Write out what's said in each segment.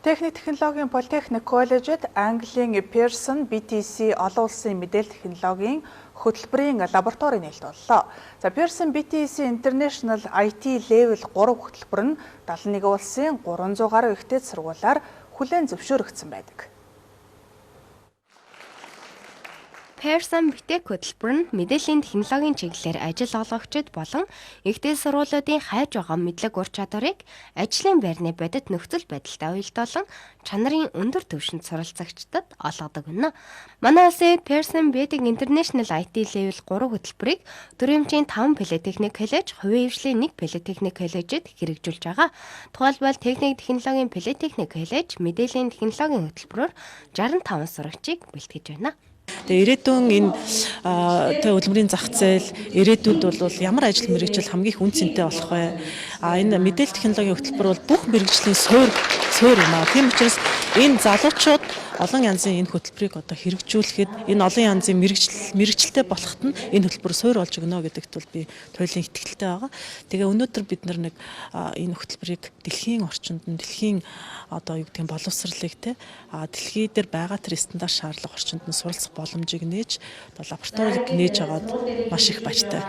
Техник технологийн Политехник коллежид Английн Pearson BTC олон улсын мэдээлэл технологийн хөтөлбөрийн лаборатори нээлт боллоо. За, Pearson BTC International IT Level 3 хөтөлбөр нь 71 улсын 300 гаруй их дээд сургуулиар хүлээн зөвшөөрөгдсөн байдаг. Pearson BTEC хөтөлбөр нь мэдээллийн технологийн чиглэлээр ажил олгогчид болон их дээд сургуулиудын хайж байгаа мэдлэг ур чадварыг ажлын байрны бодит нөхцөл байдалтай уялдуулан чанарын өндөр түвшинд суралцагчдад олгодог гэнэ. Манай улсын Pearson BTEC International IT Level 3 хөтөлбөрийг Төрийн 5 политехник коллеж, хувийн хвшлийн 1 политехник коллежид хэрэгжүүлж байгаа. Тухайлбал, техник технологийн политехник коллеж мэдээллийн технологийн хөтөлбөрөөр 65 сурагчийг бэлтгэж байна. Тэгээ ирээдүйн энэ тэ хөдөлмөрийн зах зээл, ирээдүйд бол ямар ажил мэргэжил хамгийн их үнэ цэнтэй болох вэ? А энэ мэдээлэл технологийн хөтөлбөр бол бүх мэргэжлийн суурь юм аа. Тийм учраас энэ залуучууд олон янзын энэ хөтөлбөрийг одоо хэрэгжүүлэхэд, энэ олон янзын мэргэжилтэй болоход нь энэ хөтөлбөр суурь болж өгнө гэдэгт бол би туйлын итгэлтэй байгаа. Тэгээ өнөөдөр бид нэг энэ хөтөлбөрийг дэлхийн орчинд нь, дэлхийн одоо юу гэдгийг боловсролыг те дэлхий дээр байгаа тэр стандарт шаардлага орчинд нь суралцах боломжийг нээж, одоо лабораторийг нээж байгаад маш их баяртай.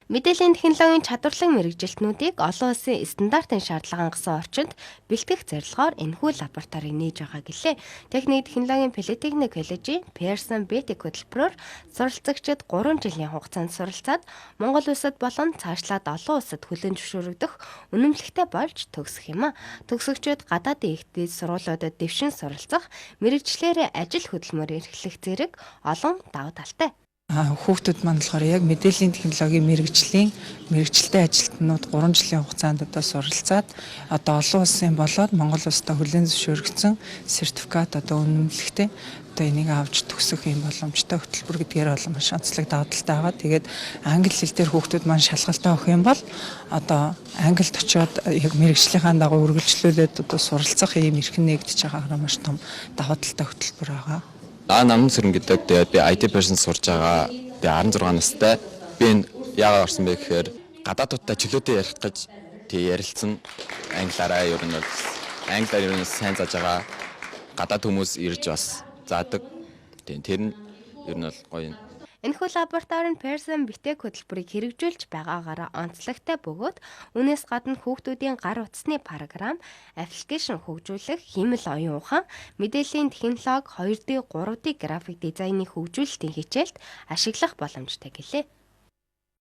Мэдээллийн технологийн чадварлаг мэргэжилтнүүдийг олон улсын стандартын шаардлага хангасан орчинд бэлтгэх зорилгоор энэхүү лабораторийг нээж байгаа гэлээ. Техник технологийн политехник коллежийн Pearson BTEC хөтөлбөрөөр суралцагчид 3 жилийн хугацаанд суралцаад, Монгол улсад болон цаашлаад олон улсад хүлээн зөвшөөрөгдөх үнэмлэхтэй болж төгсөх юм а. Төгсөгчид гадаадын их дээд сургуулиудад дэвшин суралцах, мэргэжлээрээ ажил хөдөлмөр эрхлэх зэрэг олон давуу талтай. Хүүхдүүд маань болохоор яг мэдээллийн технологийн мэргэжлийн мэргэжилтэй ажилтнууд 3 жилийн хугацаанд одоо суралцаад, одоо олон улсын болоод Монгол улстай хүлээн зөвшөөрөгдсөн сертификат, одоо үнэмлэхтэй одоо энийг авч төгсөх юм боломжтой хөтөлбөр гэдгээр бол маш онцлог давуу талтай байгаа. Тэгээд англи хэл дээр хүүхдүүд маань шалгалтаа өгөх юм бол одоо Англид очиод яг мэргэжлийнхаа дагуу үргэлжлүүлээд одоо суралцах ийм эрх нээгдэж байгаагаар маш том давуу талтай хөтөлбөр байгаа. Аа, Наман Сүрэн гэдэг. Тэгээд би IT person сурж байгаа. Тэгээ 16 настай. Би энэ яагаад орсон бэ гэхээр гадаадуудтай чөлөөтэй ярих гэж, тэг ярилцсан. Англиараа ер нь бол англиар ер нь сайн зааж байгаа. Гадаад хүмүүс ирж бас заадаг. Тийм, тэр нь ер нь бол гоё юм. Энэхүү лаборатори нь Pearson BTEC хөтөлбөрийг хэрэгжүүлж байгаагаараа онцлогтой бөгөөд үүнээс гадна хүүхдүүдийн гар утасны програм, application хөгжүүлэх, хиймэл оюун ухаан, мэдээллийн технологи, 2D, 3D график дизайны хөгжүүлэлтийн хичээлд ашиглах боломжтой гэлээ.